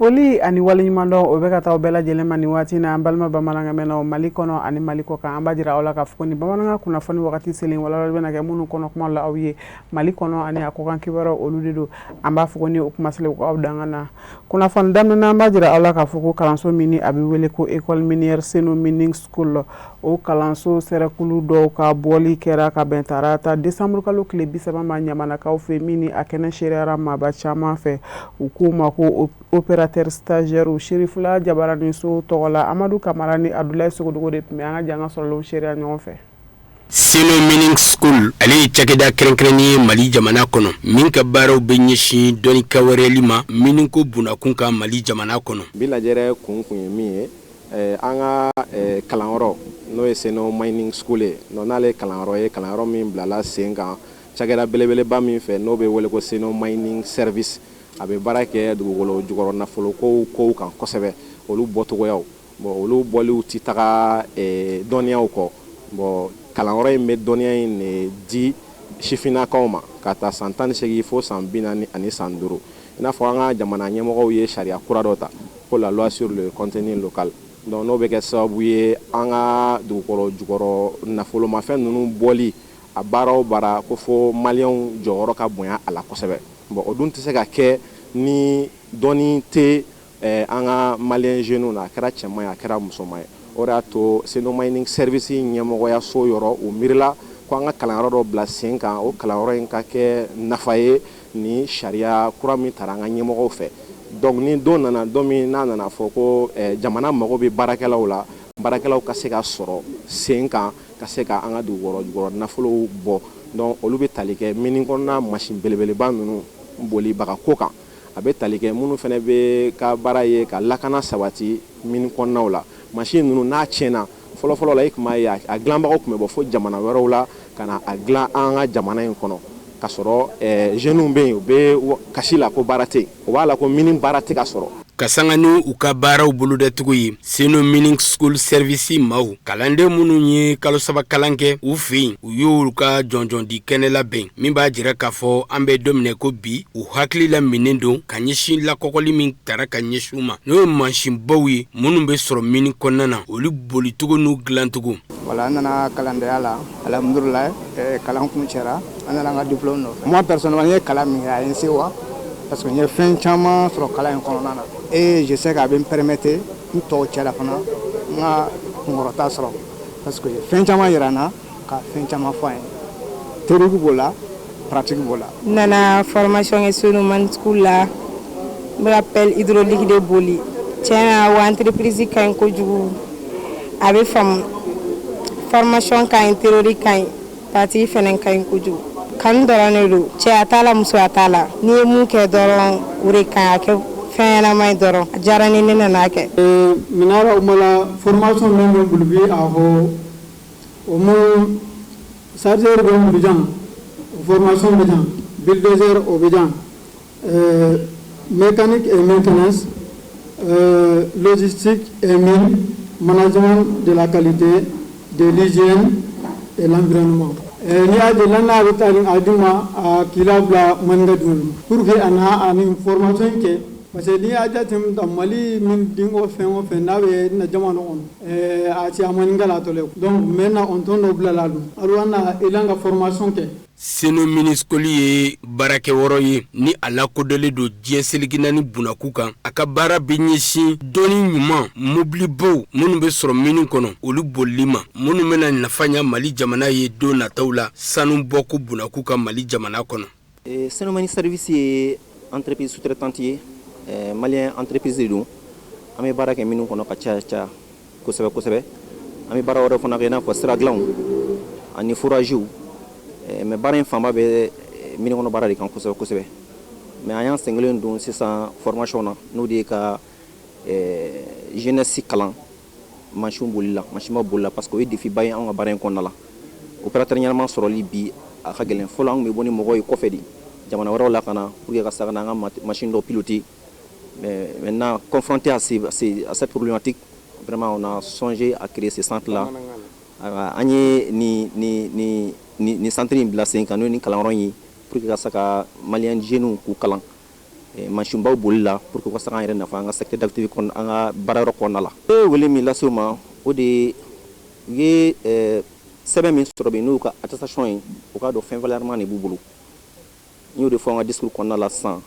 Foli ani waleɲumandɔn, o bɛ ka taa bɛɛ lajɛlen ma nin waati na. An balima bamanankanmɛnnaw, Mali kɔnɔ ani Mali kɔ kan, an b'a jira aw la k'a fɔ ni bamanankan kunnafoni wagati selen, walawalali bɛna kɛ minnu kɔnɔ kuma la aw ye, Mali kɔnɔ ani a kɔkan kibaruyaw, olu de don. An b'a fɔ ni o kuma selen aw dangan na. Kunnafoni daminɛ, an b'a jira aw la k'a fɔ ko kalanso min a bɛ wele ko École Minière Seno Mining School, o kalanso sɛrɛkulu dɔw ka bɔli kɛra ka bɛn tarata décembre kalo tile 30 ma Ɲamanakaw fɛ, min ni a kɛnɛ seereyara maaba caman fɛ. U k'u ma ko opérateur stagiaire. Sirifila Jabaraninso tɔgɔ la, Amadu Kamara ni Abdoulaye Sogodogo de tun bɛ an ka jan sɔrɔ seereya ɲɔgɔn fɛ. Seno Mining School, ale ye cakɛda kɛrɛnkɛrɛnnen ye Mali jamana kɔnɔ, min ka baaraw bɛ ɲɛsin dɔnni kawɛrɛli ma miniko bunakun kan Mali jamana kɔnɔ. Bi lajɛrɛ kun kun ye min ye, an ka kalanyɔrɔ, n'o ye Seno Mining School ye, n'ale ye kalanyɔrɔ ye, kalanyɔrɔ min bilala sen kan cakɛda belebeleba min fɛ, n'o bɛ wele ko Seno Mining Service. A bɛ baara kɛ dugukolo jukɔrɔ nafolo kow kow kan kosɛbɛ, olu bɔcogoyaw. Bon, olu bɔliw tɛ taga dɔnniyaw kɔ. Bon, kalanyɔrɔ in bɛ dɔnniya in de di sifinnakaw ma ka taa san 18 fo san 45. I n'a fɔ an ka jamana ɲɛmɔgɔw ye sariya kura dɔ ta ko la loi sur le contenu local. Donc n'o bɛ kɛ sababu ye, an ka dugukolo jukɔrɔ nafolomafɛn ninnu bɔli, a baara o baara, ko fo Maliyɛnw jɔyɔrɔ ka bonya a la kosɛbɛ. Bon, o dun tɛ se ka kɛ ni dɔnni tɛ an ka Malien jeunes na, a kɛra cɛman ye, a kɛra musoman ye. O de y'a to Seno Mining Service ɲɛmɔgɔyaso yɔrɔ, u miirila ko an ka kalanyɔrɔ dɔ bila sen kan, o kalanyɔrɔ in ka kɛ nafa ye ni sariya kura min taara an ka ɲɛmɔgɔw fɛ. Donc ni don nana, don min n'a nana fɔ ko jamana mago bɛ baarakɛlaw la, baarakɛlaw ka se ka sɔrɔ sen kan, ka se ka an ka dugukɔrɔ jukɔrɔ nafolow bɔ. Donc olu bɛ tali kɛ mine kɔnɔna machine belebeleba ninnu bolibaga ko kan, a bɛ tali kɛ minnu fana bɛ ka baara ye ka lakana sabati mine kɔnɔnaw la. Machine ninnu n'a tiɲɛna, fɔlɔfɔlɔ la, i tun b'a ye a dilanbagaw tun bɛ bɔ fo jamana wɛrɛw la ka na a dilan an ka jamana in kɔnɔ, ka sɔrɔ jeunes bɛ yen, u bɛ kasi la ko baara tɛ yen, o b'a la ko mine baara tɛ ka sɔrɔ. Ka sanga ni u ka baaraw bolodacogo ye, Seno Mining School Service maaw, kalanden minnu ye kalo 3 kalan kɛ u fɛ yen, u y'olu ka jɔnjɔndi kɛnɛ labɛn, min b'a jira k'a fɔ an bɛ don min ko bi, u hakili laminen don ka ɲɛsin lakɔkɔli min tara ka ɲɛsin u ma, n'o ye mansinbaw ye minnu bɛ sɔrɔ mine kɔnɔna na, olu bolicogo n'u dilancogo. Voilà, an nana kalandenya la, alhamdulilayi, kalan kun cɛra, an nana an ka diplôme nɔfɛ. Moi personnellement, n ye kalan min kɛ, a ye n sewa parce que n ye fɛn caman sɔrɔ kalan in kɔnɔna na et je sais k'a bɛ n permettre n tɔw cɛla fana n ka kunkɔrɔta sɔrɔ, parce que fɛn caman yira n na, ka fɛn caman fɔ an ye, théorique b'o la, pratique b'o la. N nana formation kɛ Seno Mining School la, n bɛ ka pelle hydraulique de boli. Tiɲɛ na, wa entreprise ka ɲi kojugu, a bɛ faamu, formation ka ɲi, théorique ka ɲi, pratique fɛnɛ ka ɲi kojugu. Kanu dɔrɔn de don, cɛya t'a la, musoya t'a la. N'i ye mun kɛ dɔrɔn, o de ka ɲi, a kɛ fɛn ɲɛnama ye dɔrɔn. A diyara n ye, ne nana kɛ. Minara umala formation min bɛ bulubi a fɔ o mu chargeur bɛ mun jan, o formation bɛ jan, bulldozer o bɛ jan, mécanique et maintenance, logistique et mine, management de la qualité, de l'hygiène et l'environnement. N'i y'a je n'a bɛ taa a d'u ma, a k'i labila maninka dun pour que a n'a ani formation kɛ, parce que n'i y'a jateminɛ, Mali min dinko fɛn o fɛn n'a bɛ na jamana kɔnɔ, a ci a maninka la tɔlɛ. Donc maintenant on tɔn dɔ bila la dun alu na ilan ka formation kɛ. Seno Mining School ye baarakɛyɔrɔ ye ni a lakodɔnlen don diɲɛ seleke naani bunakun kan. A ka baara bɛ ɲɛsin dɔnni ɲuman, mobilibaw minnu bɛ sɔrɔ mine kɔnɔ, olu bolili ma, minnu bɛna nafa ɲa Mali jamana ye don nataw la sanu bɔko bunakun kan Mali jamana kɔnɔ. Seno Mining Service ye entreprise sous-traitante ye, malien entreprise de don. An bɛ baara kɛ minnu kɔnɔ ka caya caya kosɛbɛ kosɛbɛ, an bɛ baara wɛrɛ fana kɛ, i n'a fɔ sira dilanw ani foragew, mais baara in fanba bɛ mine kɔnɔ baara de kan kosɛbɛ kosɛbɛ. Mais an y'an sen kelen don sisan formation na, n'o de ye ka jeunesse kalan mansinw boli la, mansinba boli la, parce que o ye défi ba ye anw ka baara in kɔnɔna la. Opérateur ɲɛnama sɔrɔli bi, a ka gɛlɛn. Fɔlɔ, an tun bɛ bɔ ni mɔgɔw ye kɔfɛ de, jamana wɛrɛw la, ka na pour que ka se ka na an ka machine dɔ piloter. Mais maintenant, confronté à cette problématique, vraiment, on a songé à créer ce centre là. An ye ni centre in bila sen kan, n'o ye ni kalanyɔrɔ in ye, pour que ka se ka malien jeunes k'u kalan. Mansinbaw boli la pour que u ka se k'an yɛrɛ nafa an ka secteur d'activité kɔnɔ, an ka baarayɔrɔ kɔnɔna la. Ne ye wele min lase u ma, o de ye u ye sɛbɛn min sɔrɔ bi, n'u ka attestation ye, u k'a dɔn fɛn valeur de b'u bolo. N y'o de fɔ an ka discours kɔnɔna la sisan.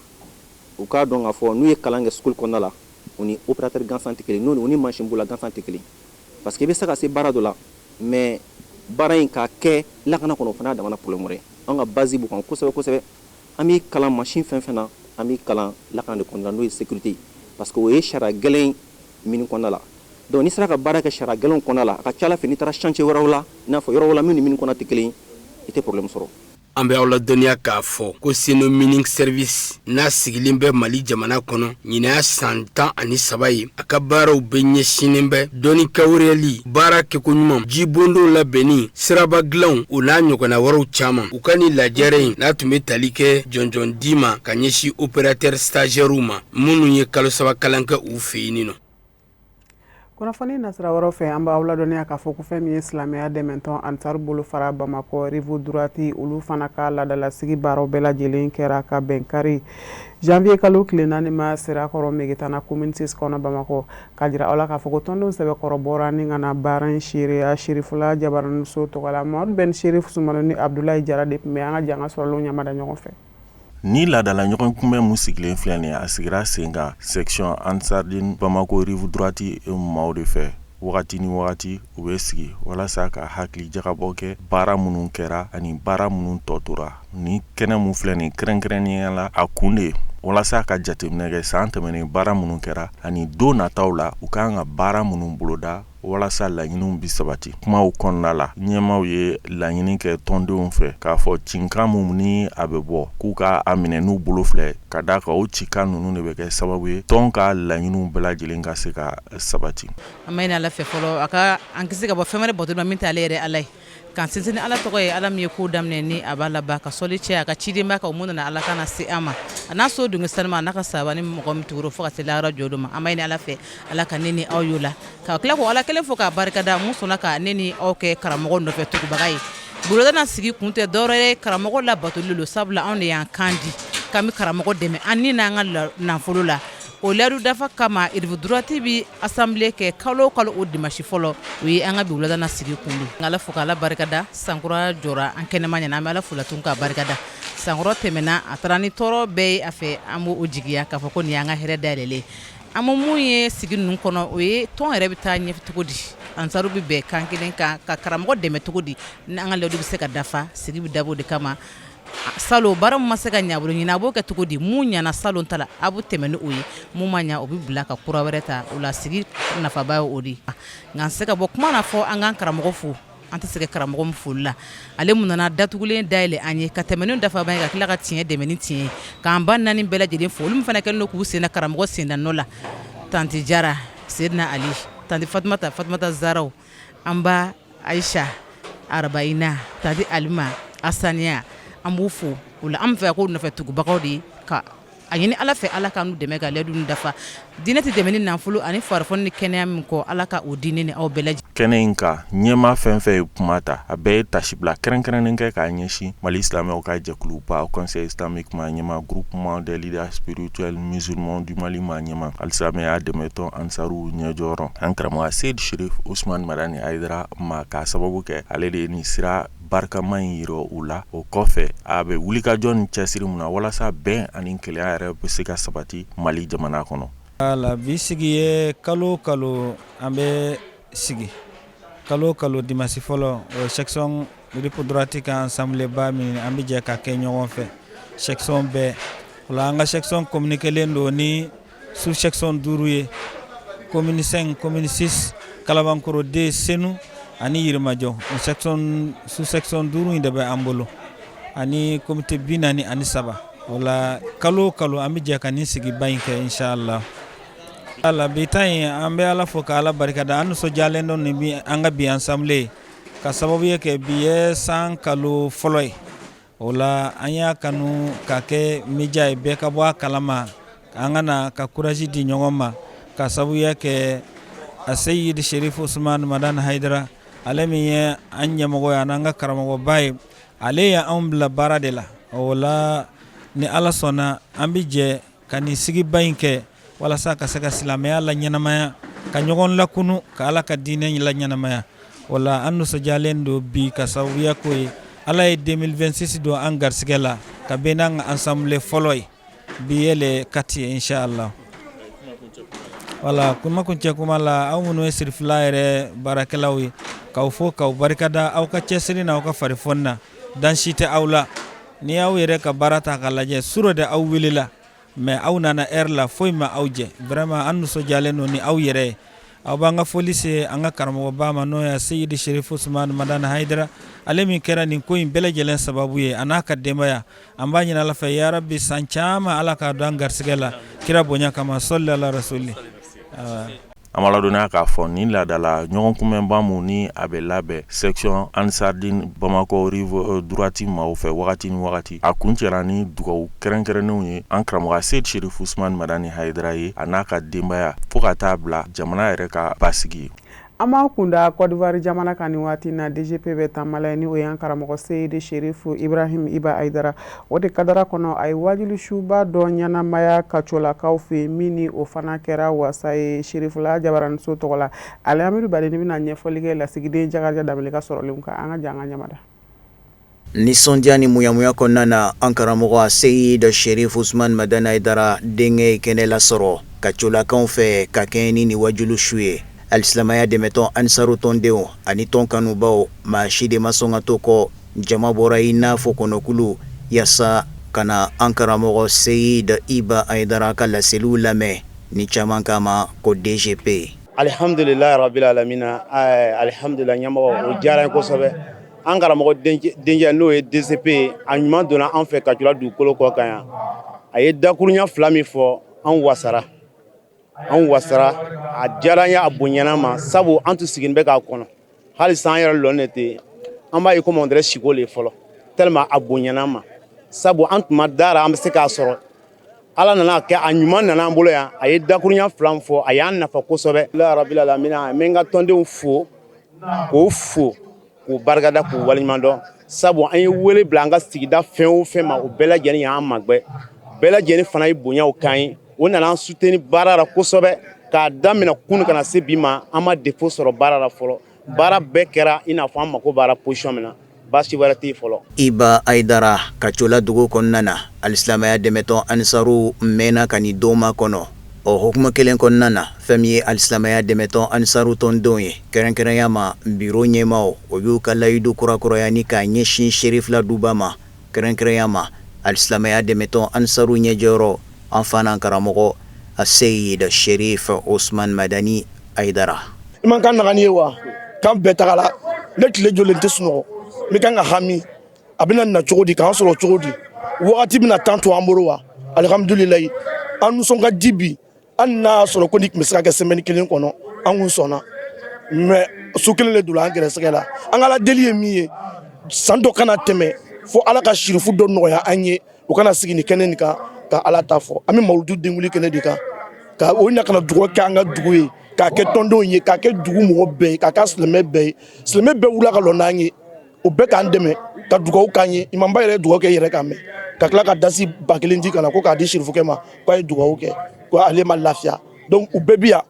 U k'a dɔn k'a fɔ n'u ye kalan kɛ school kɔnɔna la, u ni opérateur gansan tɛ kelen, n'u ni mansin bolila gansan tɛ kelen, parce que i bɛ se ka se baara dɔ la, mais baara in ka kɛ lakana kɔnɔ, o fana y'a damana problème wɛrɛ. An ka base b'u kan kosɛbɛ kosɛbɛ. An b'i kalan mansin fɛn fɛn na, an b'i kalan lakana de kɔnɔna la, n'o ye sécurité, parce que o ye sariya gɛlɛn mine kɔnɔna la. Donc n'i sera ka baara kɛ sariya gɛlɛnw kɔnɔna la, a ka ca ala fɛ, n'i taara chantier wɛrɛw la, i n'a fɔ yɔrɔ la min ni mine kɔnɔ tɛ kelen, i tɛ problème sɔrɔ. An bɛ aw ladɔnniya k'a fɔ ko Seno Mining Service n'a sigilen bɛ Mali jamana kɔnɔ, ɲinan y'a san 13 ye. A ka baaraw bɛ ɲɛsinnen bɛ dɔnni kawureyali, baara kɛko ɲuman, jibondonw labɛnni, siraba dilanw, o n'a ɲɔgɔnna wɛrɛw caman. U ka nin lajɛrɛ in n'a tun bɛ tali kɛ jɔnjɔn di ma ka ɲɛsin opérateur stagiaires ma, minnu ye kalo 3 kalan kɛ u fɛ yen nɔ. Kunnafoni nasira wɛrɛw fɛ, an b'aw ladɔnniya k'a fɔ ko fɛn min ye silamɛya dɛmɛtɔn Ansar bolofara Bamakɔ Rive Droite, olu fana ka laadalasigi baaraw bɛɛ lajɛlen kɛra ka bɛn kari janvier kalo tile 4 ma Sirakɔrɔ Megetana commune 6 kɔnɔ Bamakɔ. K'a jira aw la k'a fɔ ko tɔndenw sɛbɛkɔrɔ bɔra ni ka na baara in seereya Serifula Jabaraniso tɔgɔ la. Mamadu Ben Serif Sumano ni Abdulayi Jara de tun bɛ an ka jan ka sɔrɔlenw ɲamada ɲɔgɔn fɛ. Ni laadala ɲɔgɔn kunbɛn mun sigilen filɛ nin ye, a sigira sen kan section Ansardine Bamako Rive Droite maaw de fɛ. Wagati ni wagati u bɛ sigi walasa ka hakili jagabɔ kɛ baara minnu kɛra ani baara minnu tɔ tora. Ni kɛnɛ mun filɛ nin kɛrɛnkɛrɛnnenya la, a kun de ye walasa ka jateminɛ kɛ san tɛmɛnen baara minnu kɛra ani don nataw la u kan ka baara minnu boloda walasa laɲiniw bi sabati. Kumaw kɔnɔna la, ɲɛmaw ye laɲini kɛ tɔndenw fɛ k'a fɔ cinkan mun ni a bɛ bɔ, k'u ka a minɛ n'u bolo filɛ, ka d'a kan o cikan ninnu de bɛ kɛ sababu ye tɔn ka laɲiniw bɛɛ lajɛlen ka se ka sabati. An b'a ɲini Ala fɛ fɔlɔ, a ka an kisi ka bɔ fɛn wɛrɛ bato ma min t'ale yɛrɛ Ala ye, k'an sinsin ni Ala tɔgɔ ye, Ala min ye ko daminɛ ni a b'a laban, ka sɔli cɛ a ka cidenba kan, o mun nana Ala kana se an ma, a n'a so dunge sanuma, a n'a ka sahaba ni mɔgɔ min tugura fo ka se lahara jɔ don ma. An b'a ɲini Ala fɛ, Ala ka ne ni aw y'o la, ka tila ko Ala kelen fo k'a barikada mun sɔnna ka ne ni aw kɛ karamɔgɔ nɔfɛ tugubaga ye. Boloda sigi kun tɛ dɔwɛrɛ ye karamɔgɔ la batoli don, sabula anw de y'an kan di k'an bɛ karamɔgɔ dɛmɛ an ni n'an ka nafolo la. O layidu dafa kama, Rive Droite bɛ assemblée kɛ kalo o kalo, o dimanche fɔlɔ. O ye an ka bi wulada sigi kun don. Ala fo k'Ala barikada, sankura jɔra an kɛnɛma ɲɛna. An bɛ Ala fo la tun k'a barikada. Sankɔrɔ tɛmɛna, a taara ni tɔɔrɔ bɛɛ ye a fɛ. An b'o jigiya k'a fɔ ko nin y'an ka hɛrɛ dayɛlɛlen. An bɛ mun ye sigi ninnu kɔnɔ, o ye tɔn yɛrɛ bɛ taa ɲɛfɛ cogo di, ansaru bɛ bɛn kan kelen kan ka karamɔgɔ dɛmɛ cogo di, ni an ka layidu bɛ se ka dafa. Sigi bɛ dabɔ o de kama. Salon baara ma se ka ɲɛ bolo ɲini, a b'o kɛ cogo di? Mun ɲɛna salon ta la, a bɛ tɛmɛ ni o ye. Mun ma ɲɛ, o bɛ bila ka kura wɛrɛ ta. O la sigi nafaba ye o de. Nka an se ka bɔ kuma na fɔ an k'an karamɔgɔ fo. An tɛ se ka karamɔgɔ min foli la, ale mun nana datugulen dayɛlɛ an ye ka tɛmɛnen dafa ye, ka tila ka tiɲɛ dɛmɛ ni tiɲɛ ye. K'an ba naani bɛɛ lajɛlen fo, olu fana kɛlen k'u sen karamɔgɔ senda nɔ la: tanti Jara, Sedina Ali, tanti Fatumata, Fatumata Zaraw, an ba Ayisa Arabayina, tanti Alima Asaniya, an b'u fo. O la an fɛ k'o nɔfɛ tugubagaw de ye, ka a ɲini Ala fɛ, Ala k'an dɛmɛ ka layidu dafa. Diinɛ tɛ dɛmɛ ni nafolo ani farifoni ni kɛnɛya min kɔ, Ala ka o di ne ni aw bɛɛ lajɛlen. Kɛnɛ in kan, ɲɛmaa fɛn fɛn ye kuma ta, a bɛɛ ye tasibila kɛrɛnkɛrɛnnen kɛ k'a ɲɛsin Mali silamɛw ka jɛkuluba Conseil islamique ma ɲɛmaa, Groupement des leaders spirituels musulmans du Mali ma ɲɛmaa, alisilamɛya dɛmɛtɔn Ansaru ɲɛjɔyɔrɔ, an karamɔgɔ Seyid Sherif Usman Madani Hayidara ma, k'a sababu kɛ ale de ye nin sira barikama in yira u la. O kɔfɛ, a bɛ wulikajɔ ni cɛsiri mun na walasa bɛn ani kelenya yɛrɛ bɛ se ka sabati Mali jamana kɔnɔ. Wala bi sigi ye kalo kalo an bɛ sigi kalo kalo dimanche fɔlɔ, o section Rive Droite ka assemblée ba min an bɛ jɛ ka kɛ ɲɔgɔn fɛ section bɛɛ. O la an ka section communiquélen don ni sous section duuru ye: commune 5, commune 6, Kalabankoro 2, Senu ani Yirimajɔ. O section sous section duuru in de bɛ an bolo ani comité 43. O la kalo o kalo an bɛ jɛ ka nin sigiba in kɛ, inshallah. Ala bi ta in, an bɛ Ala fo ka Ala barikada. An nisɔndiyalen don ni bi an ka bi assemblée ye, ka sababu ye kɛ bi ye san kalo fɔlɔ ye. O la an y'a kanu ka kɛ média ye, bɛɛ ka bɔ a kalama, an ka na ka courage di ɲɔgɔn ma, ka sababuya kɛ a Seyidi Sherif Usman Madani Hayidara, ale min ye an ɲɛmɔgɔ ye ani an ka karamɔgɔba ye, ale ye anw bila baara de la. O la ni Ala sɔnna, an bɛ jɛ ka nin sigiba in kɛ walasa ka se ka silamɛya laɲɛnamaya, ka ɲɔgɔn lakunu, ka Ala ka diinɛ laɲɛnamaya. O la an nisɔndiyalen don bi ka sababuya k'o ye. Ala ye 2026 don an garisɛgɛ la ka bɛn n'an ka assemblée fɔlɔ ye. Bi ye le 4 ye inchallah. Voilà, kuma kuncɛ kuma la, aw minnu ye sirifila yɛrɛ baarakɛlaw ye, k'aw fo k'aw barikada aw ka cɛsiri n'aw ka farifoni na. Dan si tɛ aw la. N'i y'aw yɛrɛ ka baara ta k'a lajɛ, su de aw wulila, mais aw nana heure la, foyi ma aw jɛ. Vraiment, an nisɔndiyalen don ni aw yɛrɛ ye. Aw b'an ka foli se an ka karamɔgɔba ma, n'o ye Seyidi Sherifu Usumani Madani Hayidara, ale min kɛra nin ko in bɛɛ lajɛlen sababu ye, a n'a ka denbaya. An b'a ɲini Ala fɛ, yarabi, san caman Ala k'a don an garisɛgɛ la kira bonya kama, sɔli ala rasuli. An b'a ladɔnniya k'a fɔ nin laadala ɲɔgɔn kunbɛnba mun ni a bɛ labɛn section Ansardine Bamakɔ rive droite maaw fɛ wagati ni wagati, a kuncɛra ni dugawu kɛrɛnkɛrɛnnenw ye an karamɔgɔ Seyidi Sherifu Usumani Madani Hayidara ye, a n'a ka denbaya, fo ka taa bila jamana yɛrɛ ka basigi ye. An b'an kunda Côte d'Ivoire jamana kan nin waati na. DGP bɛ taamala ye, ni o y'an karamɔgɔ Seyidi Sherifu Ibrahim Iba Hayidara. O de kadara kɔnɔ, a ye wajulisuba dɔ ɲɛnamaya Kacolakaw fɛ, min ni o fana kɛra wasa ye Sherifula jabaraniso tɔgɔ la. Alihamdu Baden bɛna ɲɛfɔli kɛ lasigiden Jakarija Danbele ka sɔrɔlenw kan. An ka jan an ka ɲamada. Nisɔndiya ni muyamuya kɔnɔna na, an karamɔgɔ Seyid Sherif Usman Madani Hayidara denkɛ ye kɛnɛ lasɔrɔ Kacolakaw fɛ ka kɛɲɛ ni nin wajulu su ye. Alisilamaya dɛmɛtɔn Ansaru tɔndenw ani tɔn kanubaw, maa si de ma sɔn ka to kɔ. Jama bɔra i n'a fɔ kɔnɔkulu yaasa ka na an karamɔgɔ Seyid Iba Hayidara ka laseliw lamɛn, ni caman k'a ma ko DGP. Alihamdulilahi rabil alamina, alihamdulila ɲɛmɔgɔ, o diyara n ye kosɛbɛ. An karamɔgɔ denkɛ, n'o ye DCP ye, a ɲuman donna an fɛ Kacola dugukolo kɔ kan yan. A ye dakurunya fila min fɔ, an wasara, an wasara, a diyara an ye, a bonyana ma, sabu an tun sigilen bɛ k'a kɔnɔ. Hali sisan an yɛrɛ lɔn de tɛ, an b'a ye komi on dirait siko le fɔlɔ, tellement a bonyana ma, sabu an tun ma dara an bɛ se k'a sɔrɔ. Ala nana kɛ a ɲuman nana an bolo yan. A ye dakurunya fila fɔ, a y'an nafa kosɛbɛ. Rabil alamina, n bɛ n ka tɔndenw fo, k'o fo, k'u barikada, k'u waleɲuman dɔn, sabu an ye wele bila an ka sigida fɛn o fɛn ma, o bɛɛ lajɛlen y'an magbɛ, bɛɛ lajɛlen fana ye bonyaw k'an ye. O nana an soutenir baara la kosɛbɛ. K'a daminɛ kunu ka na se bi ma, an ma défaut sɔrɔ baara la fɔlɔ. Baara bɛɛ kɛra i n'a fɔ an mako b'a la position min na. Baasi wɛrɛ tɛ yen fɔlɔ. Iba Hayidara, Kacola dugu kɔnɔna na, alisilamaya dɛmɛtɔn Ansaru mɛnna ka nin don makɔnɔ. O hukumu kelen kɔnɔna na, fɛn min ye alisilamaya dɛmɛtɔn Ansaru tɔndenw ye, kɛrɛnkɛrɛnya ma biro ɲɛmaaw, o y'u ka layidu kurakuraya ni k'a ɲɛsin Serifila duba ma, kɛrɛnkɛrɛnya ma alisilamaya dɛmɛtɔn Ansaru ɲɛjɔyɔrɔ, an fa n'an karamɔgɔ Aseyid Sherif Osman Madani Hayidara. I man kan nagani ye wa k'an bɛɛ tagala. Ne tile jɔlen tɛ sunɔgɔ, n bɛ kan ka hami, a bɛna na cogo di, k'an sɔrɔ cogo di, wagati bɛna tan to an bolo wa? Alihamudulilayi, an nisɔn ka di bi. Hali n'a y'a sɔrɔ ko nin tun bɛ se ka kɛ semaine kelen kɔnɔ, an kun sɔnna, mais su kelen de donna an gɛrɛsɛgɛ la. An ka Ala deli ye min ye, san dɔ kana tɛmɛ fo Ala ka sirifu dɔ nɔgɔya an ye, u kana sigi nin kɛnɛ nin kan ka Ala ta fɔ. An bɛ mawuludu denkuli kɛnɛ de kan, ka o na kana dugawu kɛ an ka dugu ye, k'a kɛ tɔndenw ye, k'a kɛ dugu mɔgɔ bɛɛ ye, k'a kɛ silamɛ bɛɛ ye. Silamɛ bɛɛ wulila ka lɔ n'an ye, o bɛɛ k'an dɛmɛ ka dugawu k'an ye. Imamba yɛrɛ ye dugawu kɛ yɛrɛ k'an mɛn, ka tila ka dasi 1000 di ka na ko k'a di sirifukɛ ma, k'a ye dugawu kɛ ko ale ma lafiya. Donc u bɛɛ bi yan.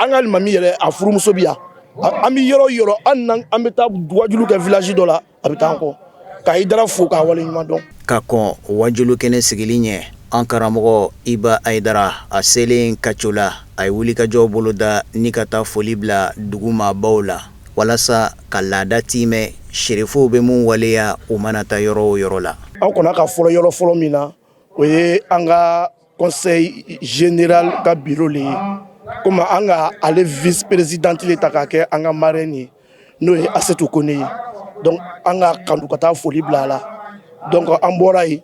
An ka alimami yɛrɛ, a furumuso bi yan. An bɛ yɔrɔ o yɔrɔ, hali n'an bɛ taa wajulu kɛ village dɔ la, a bɛ taa an kɔ ka Hayidara fo k'a waleɲuman dɔn. Ka kɔn wajulu kɛnɛ sigili ɲɛ, an karamɔgɔ Iba Hayidara, a selen Kacola, a ye wulikajɔ boloda ni ka taa foli bila dugu maabaw la walasa ka laada tiimɛ serifuw bɛ mun waleya u mana taa yɔrɔ o yɔrɔ la. An kɔnna ka fɔlɔ yɔrɔ fɔlɔ min na, o ye an ka conseil général ka bureau le ye. Komi an ka ale vice présidente le ta k'a kɛ an ka marraine ye, n'o ye Asetu Kone ye, donc an ka kanu ka taa foli bila a la. Donc an bɔra yen,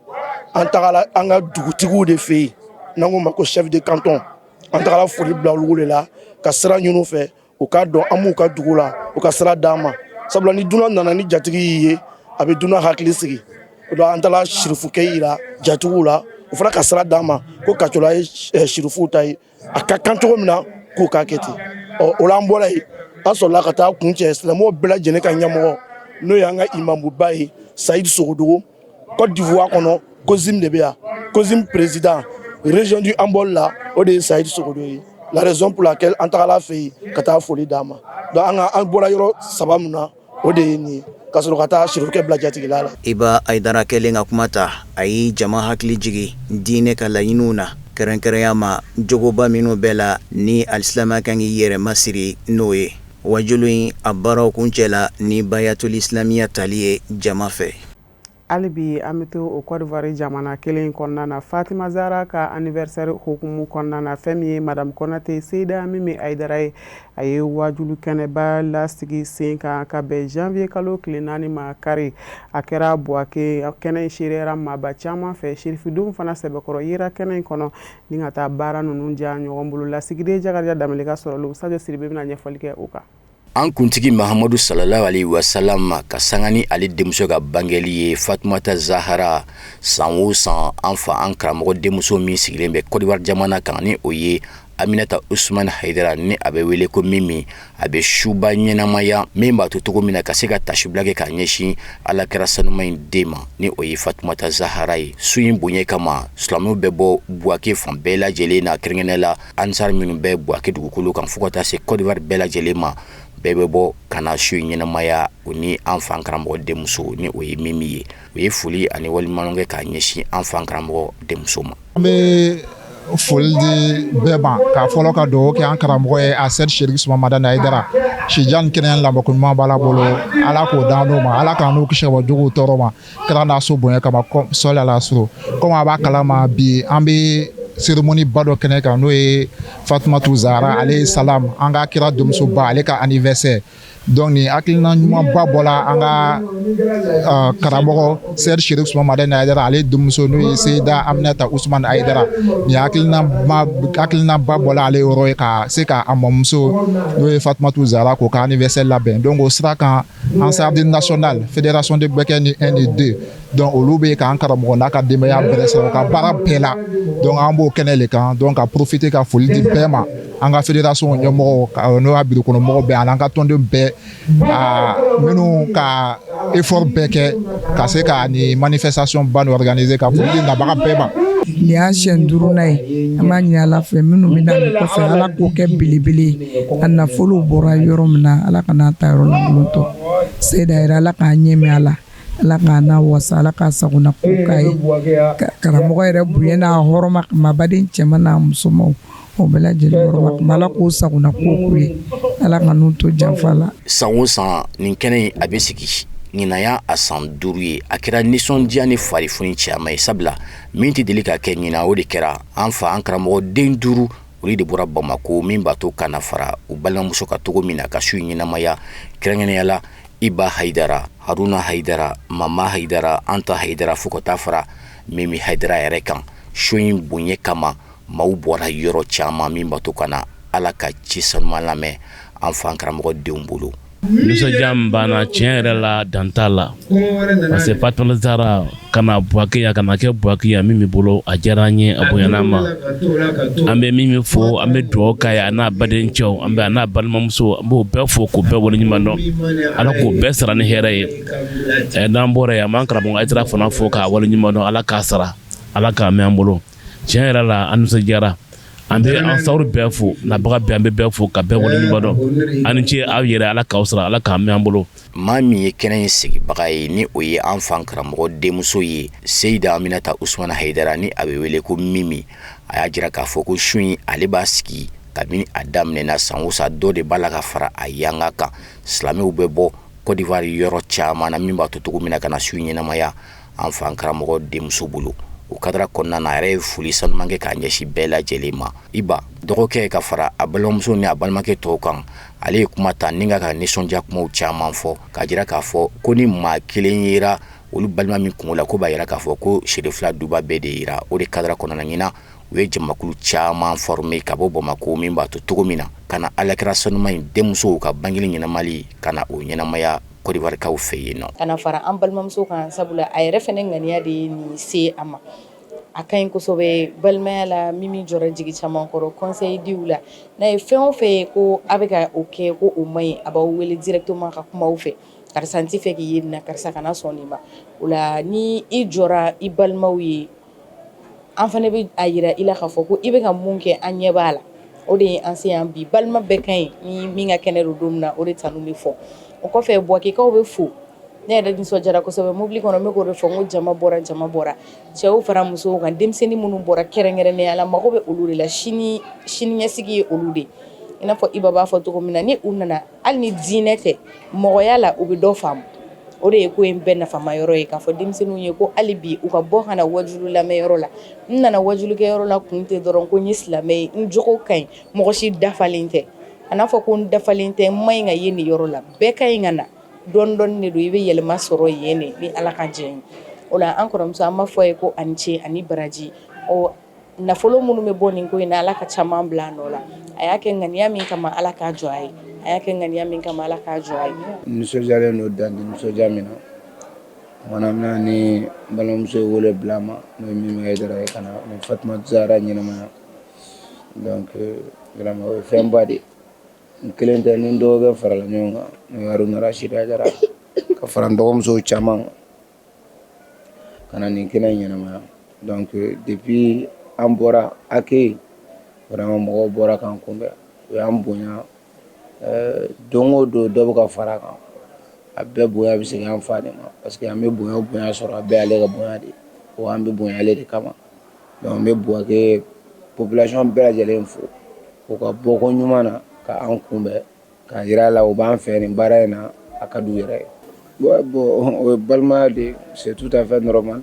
an tagala an ka dugutigiw de fɛ yen, n'an k'o ma ko chef de canton. An tagala foli bila olu de la, ka sira ɲini fɛ, u k'a dɔn an b'u ka dugu la, u ka sira d'an ma, sabula ni dunan nana, ni jatigi y'i ye, a bɛ dunan hakili sigi. O la an taara sirifukɛ yira jatigiw la, o fana ka sira d'an ma ko Kacola ye sirifuw ta ye, a ka kan cogo min na k'u k'a kɛ ten. Ɔ, o la an bɔra yen, an sɔrɔla ka taa kuncɛ silamɛw bɛɛ lajɛlen ka ɲɛmɔgɔ, n'o y'an ka imamuba ye, Sayidi Sogodogo. Côte d'Ivoire kɔnɔ, COSIM de bɛ yan, COSIM président. Région du Hambol la, o de ye Sayid Sogodo ye. La raison pour laquelle an tagala fɛ yen ka taa foli d'a ma. Donc an ka an bɔra yɔrɔ saba min na, o de ye nin ye, ka sɔrɔ ka taa sirifukɛ bila jatigila la. Iba Ayidara kɛlen ka kuma ta, a ye jama hakili jigin diinɛ ka laɲiniw na, kɛrɛnkɛrɛnya ma jogoba minnu bɛɛ la ni alisilamɛ kan k'i yɛrɛ masiri n'o ye. Wajulu in a baaraw kuncɛla ni bayatul islamiya tali ye jama fɛ. Hali bi an bɛ to o Côte d'Ivoire jamana kelen kɔnɔna na, Fatima Zara ka anniversaire hukumu kɔnɔna na, fɛn min ye Madame Konate Seyida Mimi Ayidara ye, a ye wajulu kɛnɛba lasigi sen kan ka bɛn janvier kalo tile 4 ma kari. A kɛra Buwake. Kɛnɛ in seereyara maaba caman fɛ, sirifidenw fana sɛbɛkɔrɔ yera kɛnɛ in kɔnɔ ni ka taa baara ninnu diya ɲɔgɔn bolo. Lasigiden Jakarija Danbele ka sɔrɔlenw, Sajo Siribe bɛna ɲɛfɔli kɛ o kan. An kuntigi Mahamadu sallallahu alaihi wasallam ka sanga ni ale denmuso ka bangeli ye, Fatumata Zahara, san o san an fa an karamɔgɔ denmuso min sigilen bɛ Côte d'Ivoire jamana kan, ni o ye Aminata Usman Haidara, ni a bɛ wele ko Mimi, a bɛ suba ɲɛnamaya min b'a to cogo min na ka se ka tasibila kɛ k'a ɲɛsin Alakira sanuma in den ma, ni o ye Fatumata Zahara ye. Su in bonya kama, silamɛw bɛ bɔ Buwake fan bɛɛ lajɛlen na, kɛrɛnkɛrɛnnenya la Ansar minnu bɛ Buwake dugukolo kan, fo ka taa se Côte d'Ivoire bɛɛ lajɛlen ma, bɛɛ bɛ bɔ ka na su in ɲɛnamaya o ni an fa karamɔgɔ denmuso, ni o ye Mimi ye. O ye foli ani waleɲumandɔn kɛ k'a ɲɛsin an fa karamɔgɔ denmuso ma. An bɛ foli di bɛɛ ma, k'a fɔlɔ ka dugawu kɛ an karamɔgɔ ye, a Sɛdi Serif Usumani Madani Hayidara. Sijan ni kɛnɛya lamɔko ɲuman b'Ala bolo, Ala k'o d'an n'o ma, Ala k'an n'u kisi ka bɔ juguw tɔɔrɔ ma, kira n'a so bonya kama, sɔli ala sɔrɔ. Komi a b'a kalama, bi an bɛ cérémonie ba dɔ kɛnɛ kan, n'o ye Fatumatu Zahara alayhi salam, an ka kira denmusoba, ale ka anniversaire. Donc nin hakilina ɲumanba bɔla an ka karamɔgɔ Sɛdi Serif Usumani Madani Hayidara, ale denmuso, n'o ye Seyida Aminata Usumani Hayidara. Nin hakilinaba bɔla ale yɔrɔ ye ka se ka a mɔmuso, n'o ye Fatumatu Zahara, k'o ka anniversaire labɛn. Donc o sira kan, Ansardine national fédération de Gbɛkɛ ni 1 ni 2, donc olu bɛ k'an karamɔgɔ n'a ka denbaya bɛrɛ sɔrɔ ka baara bɛɛ la. Donc an b'o kɛnɛ le kan, donc ka profiter ka foli di bɛɛ ma, an ka fédération ɲɛmɔgɔw, n'o y'a bureau kɔnɔ mɔgɔw bɛɛ, ani an ka tɔnden bɛɛ minnu ka effort bɛɛ kɛ ka se ka nin manifestation ba nin organiser, ka foli di nabaga bɛɛ ma. Nin y'a siɲɛ duurunan ye. An b'a ɲini Ala fɛ, minnu bɛ na nin kɔfɛ, Ala k'o kɛ belebele ye. A nafolo bɔra yɔrɔ min na, Ala ka n'a ta yɔrɔ lankolon to. Seyida yɛrɛ, Ala k'a ɲɛmɛ a la, Ala k'a n'a wasa, Ala k'a sagona ko k'a ye. Karamɔgɔ yɛrɛ bonya n'a hɔrɔma kama, baden cɛman n'a musomanw, o bɛɛ lajɛlen hɔrɔma kama, Ala k'o sagona ko k'u ye, Ala ka n'u to janfa la. San o san nin kɛnɛ in a bɛ sigi, ɲinan y'a a san 5 ye. A kɛra nisɔndiya ni farifoni caman ye, sabula min tɛ deli ka kɛ, ɲinan o de kɛra. An fa an karamɔgɔ den 5, olu de bɔra Bamakɔ min b'a to ka na fara u balimamuso ka cogo min na ka su in ɲɛnamaya, kɛrɛnkɛrɛnnenya la Iba Hayidara, Haruna Hayidara, Mama Hayidara, Anta Hayidara, fo ka taa fara Mimi Hayidara yɛrɛ kan. Su in bonya kama, maaw bɔra yɔrɔ caman min b'a to ka na Ala ka ci sanuman lamɛn an fa an karamɔgɔ denw bolo. Nisɔndiya min b'an na, tiɲɛ yɛrɛ la, dan t'a la, parce que Fatumata Zahara ka na Buwake yan, ka na kɛ Buwake yan, min bɛ bolo, a diyara an ye, a bonyana an ma. An bɛ min fo, an bɛ dugawu k'a ye, a n'a baden cɛw, an bɛ a n'a balimamuso, an b'o bɛɛ fo k'o bɛɛ waleɲuman dɔn. Ala k'o bɛɛ sara ni hɛrɛ ye. N'an bɔra yen, an b'an karamɔgɔ Hayidara fana fo k'a waleɲuman dɔn. Ala k'a sara, Ala k'a mɛn an bolo. Tiɲɛ yɛrɛ la, an nisɔndiyara. An bɛ ansaru bɛɛ fo, nabaga bɛɛ, an bɛ bɛɛ fo ka bɛɛ waleɲuman dɔn. Aw ni ce aw yɛrɛ, Ala k'aw sara, Ala k'a mɛn an bolo. Maa min ye kɛnɛ in sigibaga ye, ni o ye an fa karamɔgɔ denmuso ye, Seyida Aminata Usumani Hayidara, ni a bɛ wele ko Mimi, a y'a jira k'a fɔ ko su in ale b'a sigi kabini a daminɛna, san o san dɔ de b'a la ka fara a yanga kan. Silamɛw bɛ bɔ Côte d'Ivoire yɔrɔ caman na min b'a to cogo min na ka na su in ɲɛnamaya an fa karamɔgɔ denmuso bolo. O kadara kɔnɔna na, a yɛrɛ ye foli sanuman kɛ k'a ɲɛsin bɛɛ lajɛlen ma. Iba dɔgɔkɛ ka fara a balimamuso ni a balimakɛ tɔw kan, ale ye kuma ta ni ka nisɔndiya kumaw caman fɔ k'a jira k'a fɔ ko ni maa kelen yera olu balima min kungo la, ko b'a jira k'a fɔ ko Serifila duba bɛɛ de yera. O de kadara kɔnɔna ɲinan u ye jamakulu caman former ka bɔ Bamakɔ min b'a to cogo min na ka na alakira sanuman in denmusow ka bangeli ɲɛnamali, ka na o ɲɛnamaya Côte d'Ivoirekaw fɛ yen nɔ. Ka na fara an balimamuso kan, sabula a yɛrɛ fana ŋaniya de ye nin se a ma. A ka ɲi kosɛbɛ balimaya la. Min jɔra jigi caman kɔrɔ conseil diw la, n'a ye fɛn o fɛn ye ko a bɛ ka o kɛ ko o man ɲi, a b'aw wele directement ka kuma aw fɛ: karisa, n tɛ fɛ k'i ye nin na, karisa, kana sɔn nin ma. O la, ni i jɔra i balimaw ye. An fana bɛ a jira i la k'a fɔ ko i bɛ ka mun kɛ, an ɲɛ b'a la. O de ye an se yan bi. Balima bɛɛ ka ɲi ni min ka kɛnɛ don don min na, o de tanu bɛ fɔ. O kɔfɛ, Buwakekaw bɛ fo. Ne yɛrɛ nisɔndiyara kosɛbɛ. Mobili kɔnɔ, n bɛ k'o de fɔ, n ko jama bɔra, jama bɔra, cɛw fara musow kan, denmisɛnnin minnu bɔra kɛrɛnkɛrɛnnenya la, mago bɛ olu de la. Sini siniɲɛsigi ye olu de. I n'a fɔ Iba b'a fɔ cogo min na, ni u nana, hali ni diinɛ tɛ, mɔgɔya la, u bɛ dɔ faamu. O de ye ko in bɛɛ nafama yɔrɔ ye, k'a fɔ denmisɛnninw ye ko hali bi u ka bɔ ka na wajulu lamɛnyɔrɔ la. N nana wajulikɛyɔrɔ la kun tɛ dɔrɔn ko n ye silamɛ ye, n jogo ka ɲi. Mɔgɔ si dafalen tɛ. A n'a fɔ ko n dafalen tɛ, n man ɲi ka ye nin yɔrɔ la. Bɛɛ ka ɲi ka na. Dɔɔni dɔɔni de don, i bɛ yɛlɛma sɔrɔ yen de ni Ala ka jɛn ye. O la, an kɔrɔmuso, an b'a fɔ a ye ko a ni ce ani baraji. Ɔ nafolo minnu bɛ bɔ nin ko in na, Ala ka caman bila a nɔ la. A y'a kɛ ŋaniya min kama, Ala k'a jɔ a ye. A y'a kɛ ŋaniya min kama, Ala k'a jɔ a ye. Nisɔndiyalen don dan tɛ nisɔndiya min na. Kumana min ni n balimamuso ye wele bila n ma, n'o ye Mimi Hayidara ye, ka na ni Fatumata Zahara ɲɛnamaya, donc vraiment o ye fɛnba de ye. N kelen tɛ, ni n dɔgɔkɛ farala ɲɔgɔn kan, n'o ye Haruna Rasidi Hayidara, ka fara n dɔgɔmusow caman kan ka na nin kɛnɛ in ɲɛnamaya. Donc depuis an bɔra accueil, vraiment mɔgɔw bɔra k'an kunbɛn, u y'an bonya. Don o don dɔ bɛ ka fara a kan. A bɛɛ bonya bɛ segin an fa de ma, parce que an bɛ bonya o bonya sɔrɔ, a bɛɛ ale ka bonya de ye, wa an bɛ bonya ale de kama. Donc n bɛ Buwake population bɛɛ lajɛlen fo u ka bɔko ɲuman na ka an kunbɛn, k'a jira a la u b'an fɛ nin baara in na, a ka d'u yɛrɛ ye. Bon, o ye balimaya de ye, c'est tout à fait normal.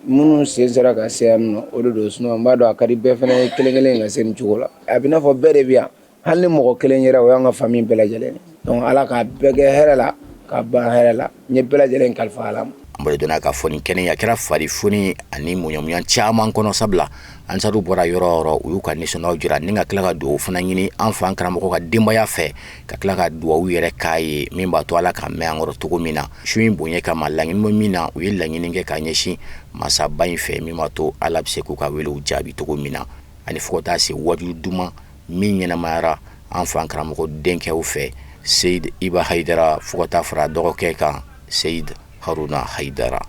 Minnu sen sera ka se yan nɔ, o de don. Sinon n b'a dɔn a ka di bɛɛ fana ye kelen kelen ka se nin cogo la. A bɛ n'a fɔ bɛɛ de bɛ yan, hali ni mɔgɔ kelen yɛrɛ, o y'an ka famille bɛɛ lajɛlen ye. Donc Ala k'a bɛɛ kɛ hɛrɛ la, k'a ban hɛrɛ la. N ye bɛɛ lajɛlen kalifa Ala ma. An bolo donna k'a fɔ nin kɛnɛ a kɛra fari foni ani muɲamuɲa caman kɔnɔ, sabula ansaru bɔra yɔrɔ o yɔrɔ, u y'u ka nisɔndiyaw jira ni ka tila ka dugawu fana ɲini an fa karamɔgɔ ka denbaya fɛ, ka tila ka dugawu yɛrɛ k'a ye min b'a to Ala ka mɛn an kɔrɔ cogo min na. Su in bonya kama, laɲini bɛ min na, u ye laɲini kɛ ka ɲɛsin masaba in fɛ min b'a to Ala bɛ se k'u ka welew jaabi cogo min na, ani fo ka taa se waju duman min ɲɛnamayara an fa karamɔgɔ denkɛw fɛ, Seyid Iba Hayidara, fo ka taa fara dɔgɔkɛ kan, Seyid Haruna Hayidara.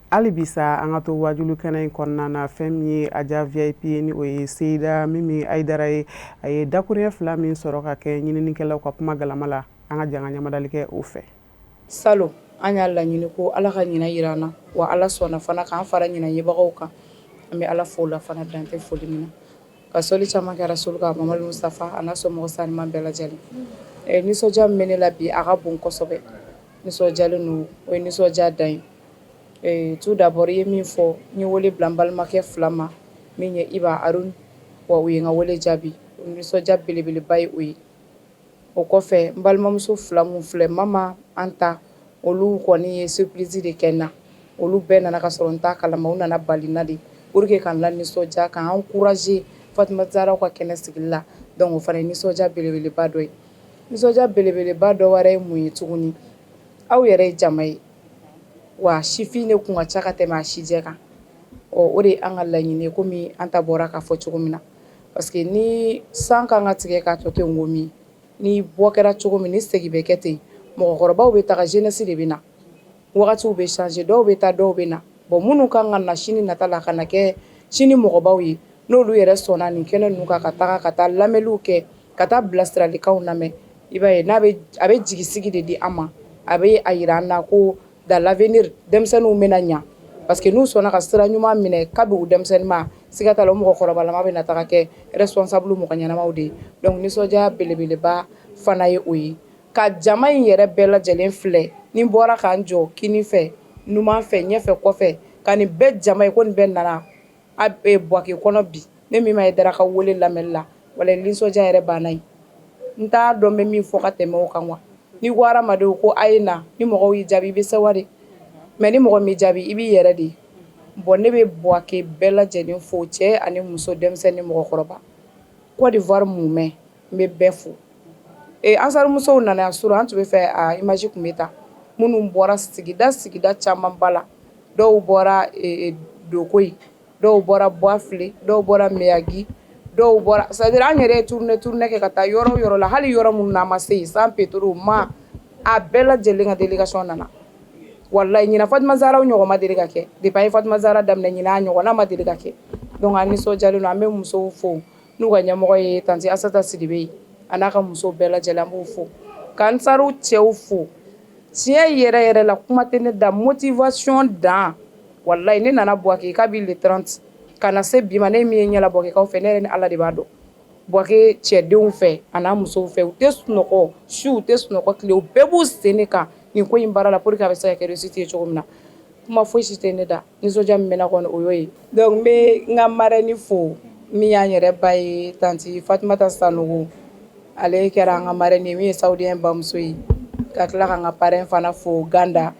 Hali bi sa, an ka to wajulu kɛnɛ in kɔnɔna na. Fɛn min ye Aja VIP ye, ni o ye Seyida Mimi Hayidara ye, a ye dakuruɲɛ fila min sɔrɔ ka kɛ ɲininikɛlaw ka kuma galama la, an ka jan ka ɲamadali kɛ o fɛ. Salon, an y'a laɲini ko Ala ka ɲinan yira an na, wa Ala sɔnna fana k'an fara ɲinan yebagaw kan. An bɛ Ala fo la fana, dan tɛ foli min na, ka sɔli caman kɛra soli kan Mamadu Mustafa a n'a somɔgɔ sanuman bɛɛ lajɛlen. Nisɔndiya min bɛ ne la bi, a ka bon kosɛbɛ. Nisɔndiyalen don, o ye nisɔndiya dan ye. Tout d'abord, i ye min fɔ, n ye wele bila n balimakɛ fila ma, min ye Iba Aruna, wa u ye n ka wele jaabi. O nisɔndiya belebeleba ye o ye. O kɔfɛ, n balimamuso fila min filɛ, Mama an ta, olu kɔni ye surprise de kɛ n na. Olu bɛɛ nana ka sɔrɔ n t'a kalama. U nana bali n na de pour que k'an la nisɔndiya, k'an encourager Fatumata Zahara ka kɛnɛ sigili la. Donc o fana ye nisɔndiya belebeleba dɔ ye. Nisɔndiya belebeleba dɔ wɛrɛ ye mun ye tuguni? Aw yɛrɛ ye jama ye, wa sifin de kun ka ca ka tɛmɛ a sijɛ kan. Ɔ o de ye an ka laɲini ye, komi an ta bɔra k'a fɔ cogo min na, parce que ni san kan ka tigɛ k'a tɔ to ngomi, ni bɔ kɛra cogo min, ni segin bɛ kɛ ten, mɔgɔkɔrɔbaw bɛ taga, jeunesse de bɛ na, wagatiw bɛ changer, dɔw bɛ taa, dɔw bɛ na. Bon, minnu kan ka na sini nata la ka na kɛ sini mɔgɔbaw ye, n'olu yɛrɛ sɔnna nin kɛnɛ ninnu kan, ka taga ka taa lamɛnliw kɛ, ka taa bilasiralikanw lamɛn, i b'a ye n'a bɛ a bɛ jigisigi de di an ma. A bɛ a yira an na ko dans l'avenir denmisɛnninw bɛna ɲa, parce que n'u sɔnna ka sira ɲuman minɛ kabi u denmisɛnnin ma, siga t'a la, o mɔgɔkɔrɔbalama bɛ na taga kɛ responsable mɔgɔ ɲɛnamaw de ye. Donc nisɔndiya belebeleba fana ye o ye, ka jama in yɛrɛ bɛɛ lajɛlen filɛ. Ni bɔra k'an jɔ kini fɛ, numan fɛ, ɲɛfɛ, kɔfɛ, ka nin bɛɛ jama ye ko nin bɛɛ nana a Buwake kɔnɔ bi, ne min ma ye daraka wele lamɛnli la, wala nisɔndiya yɛrɛ banna ye. N t'a dɔn n bɛ min fɔ ka tɛmɛ o kan wa. Ni ko hadamadenw ko a ye na, ni mɔgɔw y'i jaabi, i bɛ sewa de, mais ni mɔgɔ m'i jaabi, i b'i yɛrɛ de. Bon, ne bɛ Buwake bɛɛ lajɛlen fo, cɛ ani muso, denmisɛnnin ni mɔgɔkɔrɔba, Côte d'Ivoire mumɛ, n bɛ bɛɛ fo. Ansarimusow nana sɔrɔ an tun bɛ fɛ a image tun bɛ ta, minnu bɔra sigida sigida camanba la, dɔw bɔra Dokoyi, dɔw bɔra Buwafile, dɔw bɔra Meyagi, dɔw bɔra, c'est à dire an yɛrɛ ye tournée tournée kɛ ka taa yɔrɔ yɔrɔ la, hali yɔrɔ minnu na an ma se yen, San Pedro ma, a bɛɛ lajɛlen ka délégation nana. Walayi, ɲinan Fatima Zahra ɲɔgɔn ma deli ka kɛ. Depuis an ye Fatima Zahra daminɛ, ɲinan a ɲɔgɔnna ma deli ka kɛ. Donc an nisɔndiyalen don. An bɛ musow fo n'u ka ɲɛmɔgɔ ye tantie Asata Sidibe ye, a n'a ka musow bɛɛ lajɛlen, an b'u fo, ka Ansaru cɛw fo. Tiɲɛ yɛrɛ yɛrɛ la, kuma tɛ ne da, motivation dan. Walayi, ne nana Buwake kabi le 30 ka na se bi ma, ne min ye ɲɛla Buwakekaw fɛ, ne yɛrɛ ni Ala de b'a dɔn. Buwake cɛdenw fɛ a n'a musow fɛ, u tɛ sunɔgɔ su, u tɛ sunɔgɔ tile, u bɛɛ b'u sen de kan nin ko in baara la pour que a bɛ se ka kɛ réussite ye cogo min na. Kuma foyi si tɛ ne da, nisɔndiya min bɛ na kɔni, o y'o ye. Donc n bɛ n ka marraine fo, min y'an yɛrɛ ba ye, tantie Fatumata Sanogo. Ale kɛra an ka marraine ye, min ye Saoudien bamuso ye. Ka tila ka n ka parrain fana fo, Ganda,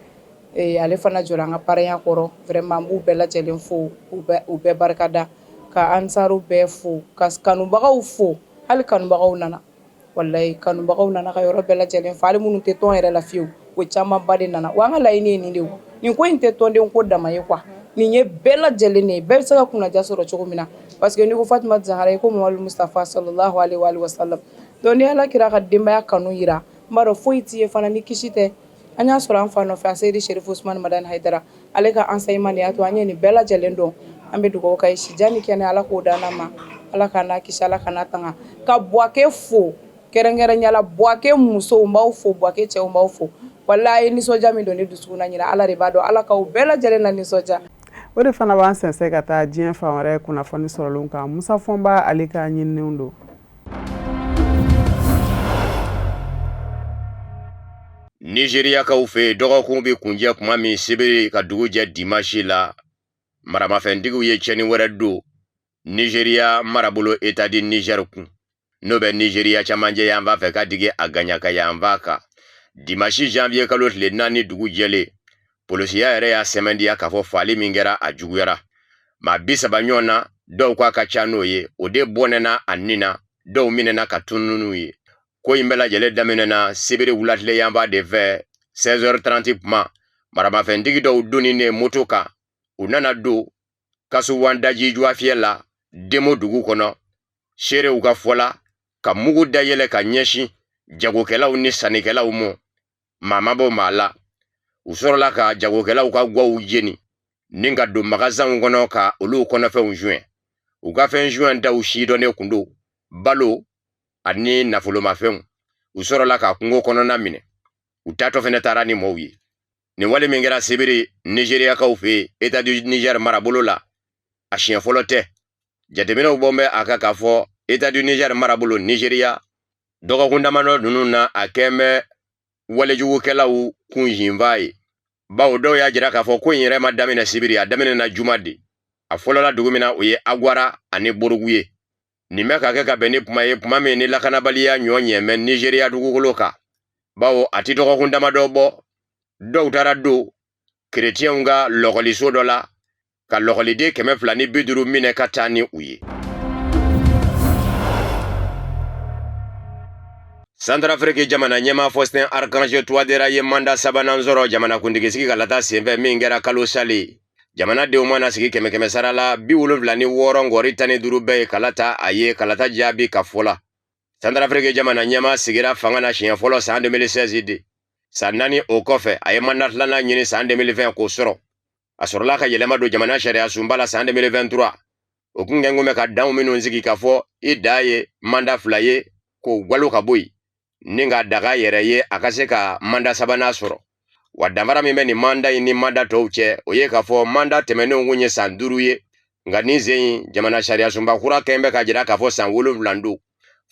ale fana jɔra an ka parrain kɔrɔ. Vraiment, n b'u bɛɛ lajɛlen fo, u bɛɛ barikada, ka Ansaru bɛɛ fo, ka kanubagaw fo. Hali kanubagaw nana, walayi, kanubagaw nana ka yɔrɔ bɛɛ lajɛlen fo. Hali minnu tɛ tɔn yɛrɛ la fiyewu, o camanba de nana. Wa an ka laɲini ye nin de ye, nin ko in tɛ tɔnden ko dama ye quoi, nin ye bɛɛ lajɛlen de ye, bɛɛ bɛ se ka kunnaja sɔrɔ cogo min na. Parce que n'i ko Fatima Zahara, i ko Mamadu Mustafa sallallahu alaihi wa sallam. Donc ni Ala kira ka denbaya kanu yira, n b'a dɔn foyi t'i ye fana ni kisi tɛ. An y'a sɔrɔ an fa nɔfɛ, a Seyidi Sherifu Usumani Madani Hayidara, ale ka enseignement de y'a to an ye nin bɛɛ lajɛlen dɔn. An bɛ dugawu k'a ye, sijan ni kɛnɛ, Ala k'o d'an ma, Ala k'an n'a kisi, Ala k'an n'a tanga. Ka Buwake fo kɛrɛnkɛrɛnya la, Buwake musow, n b'aw fo, Buwake cɛw, n b'aw fo. Walayi, nisɔndiya min don ne dusukun na ɲinan, Ala de b'a dɔn. Ala k'aw bɛɛ lajɛlen na nisɔndiya. O de fana b'an sɛnsɛn ka taa diɲɛ fan wɛrɛ kunnafoni sɔrɔlenw kan. Musa Fɔnba, ale ka ɲininiw don. Nizeriyakaw fɛ yen, dɔgɔkun bɛ kuncɛ kuma min sibiri ka dugu jɛ dimasi la, maramafɛntigiw ye tiɲɛni wɛrɛ don Nizeriya marabolo État du Niger kun, n'o bɛ Nizeriya camancɛ yanfan fɛ ka digi a gaɲaka yanfan kan. Dimasi janvier kalo tile 4 dugu jɛlen, polisiya yɛrɛ y'a sɛmɛntiya k'a fɔ faali min kɛra, a juguyara. Maa 30 ɲɔgɔn na, dɔw k'a ka ca n'o ye, o de bɔnɛna a ni na, dɔw minɛna ka tunun n'u ye. Ko in bɛɛ lajɛlen daminɛna sibiri wulatile yanfan de fɛ, 16h30 kuma. Maramafɛntigi dɔw donnen moto kan, u nana don Kasuwan daji juwafiyɛ la Demo dugu kɔnɔ. Seerew ka fɔ la, ka mugu dayɛlɛ ka ɲɛsin jagokɛlaw ni sannikɛlaw ma, maa ma bɔ maa la. U sɔrɔla ka jagokɛlaw ka gwaw jeni ni ka don magasanw kɔnɔ ka olu kɔnɔfɛnw suɲɛ. U ka fɛn suɲɛtaw sidɔnnen kun don, balo ani nafolomafɛnw. U sɔrɔla ka kungo kɔnɔna minɛ, u taatɔ fɛnɛ taara ni mɔɔw ye. Nin wale min kɛra sibiri nizeriyakaw fɛ yen État du Niger marabolo la, a siɲɛ fɔlɔ tɛ. Jateminɛw bɔ bɛ a kan k'a fɔ État du Niger marabolo Nizeriya, dɔgɔkun damadɔ ninnu na, a kɛn bɛ walejugukɛlaw kunsinfa ye, bawo dɔw y'a jira k'a fɔ ko in yɛrɛ ma daminɛ sibiri, a daminɛna juma de. A fɔlɔla dugu min na, o ye Agwara ani Borugu ye. Nin bɛ ka kɛ ka bɛn ni kuma ye, kuma min ni lakanabaliya ɲɔ ɲɛ bɛ Nizeriya dugukolo kan, bawo a ti dɔgɔkun damadɔ bɔ, dɔw taara don kerecɛnw ka lɔkɔliso dɔ la ka lɔkɔliden 250 minɛ ka taa ni u ye. Santarafiriki jamana ɲɛmaa Faustin Archange Touadéra ye manda sabanan sɔrɔ jamanakuntigisigi kalata senfɛ min kɛra kalo salen. Jamanadenw mana sigi kɛmɛ kɛmɛ sara la, 76 ngɔri 15 bɛɛ ye kala ta a ye kalata jaabi ka fɔ la. Santarafiriki jamana ɲɛmaa sigira fanga na siɲɛ fɔlɔ san 2016 de. San 4 o kɔfɛ, a ye manda filanan ɲini san 2020 k'o sɔrɔ. A sɔrɔla ka yɛlɛma don jamana sariya sunba la san 2023. O kun kɛn kun bɛ ka danw minnu sigi k'a fɔ i dan ye manda 2 ye, k'o gwalo ka bɔ yen ni ka daga yɛrɛ ye a ka se ka manda sabanan sɔrɔ. Wa danfara min bɛ nin manda in ni manda tɔw cɛ, o ye k'a fɔ manda tɛmɛnenw kun ye san 5 ye, nka nin sen in jamana sariya sunba kura kɛn bɛ ka jira k'a fɔ san 7 don.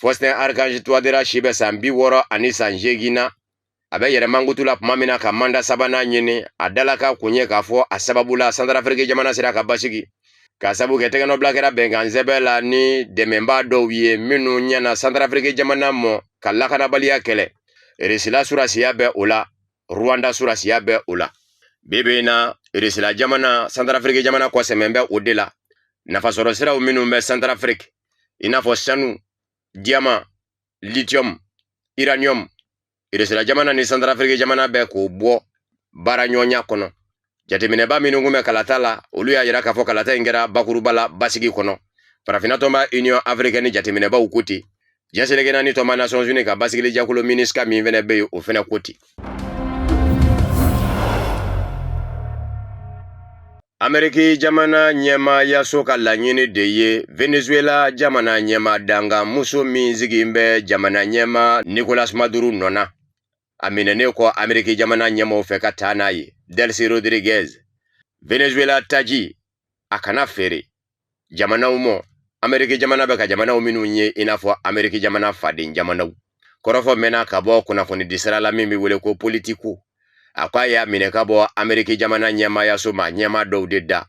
Faustin Archange Touadéra si bɛ san 60 ani san 8 na. A bɛ yɛrɛ mankutu la tuma min na ka manda sabanan ɲini, a dalaka kun ye k'a fɔ a sababu la Santarafiriki jamana sera ka basigi, k'a sabu kɛ tɛgɛnɔbila kɛra bɛnkan sɛbɛn la ni dɛmɛbaa dɔw ye minnu ɲɛna Santarafiriki jamana mɔ ka lakanabaliya kɛlɛ. Irisila surasiya bɛ o la, Rwanda surasiya bɛ o la. Bi bi in na, Irisila jamana Santarafiriki jamana kɔsɛmɛn bɛ o de la. Nafasɔrɔ siraw minnu bɛ Santarafiriki, i n'a fɔ sanu, diamant, lithium, uranium, Irisila jamana ni Santarafiriki jamana bɛ k'o bɔ baara ɲɔgɔnya kɔnɔ. Jateminɛba minnu kun bɛ kalata la, olu y'a jira k'a fɔ kalata in kɛra bakuruba la basigi kɔnɔ. Farafinna tɔnba Union africaine jateminɛbaw ko ten. Diɲɛ seleke naani tɔnba Nations Unies ka basigili jɛkulu MINUSCA min fɛnɛ bɛ yen, o fɛnɛ ko ten. Ameriki jamana ɲɛmaayaso ka laɲini de ye Venezuela jamana ɲɛmaa dankan muso min sigilen bɛ jamana ɲɛmaa Nicolas Maduro nɔ na, a minɛnen kɔ Ameriki jamana ɲɛmaaw fɛ ka taa n'a ye, Delcy Rodriguez. Venezuela taji a kana feere jamanaw mɔ, Ameriki jamana bɛ ka jamanaw minnu ye i n'a fɔ Ameriki jamana faden jamanaw. Kɔrɔfɔ mɛnna ka bɔ kunnafonidi sira la min bɛ wele ko Politico. A ko a y'a minɛ ka bɔ Ameriki jamana ɲɛmaayaso ma ɲɛmaa dɔw de da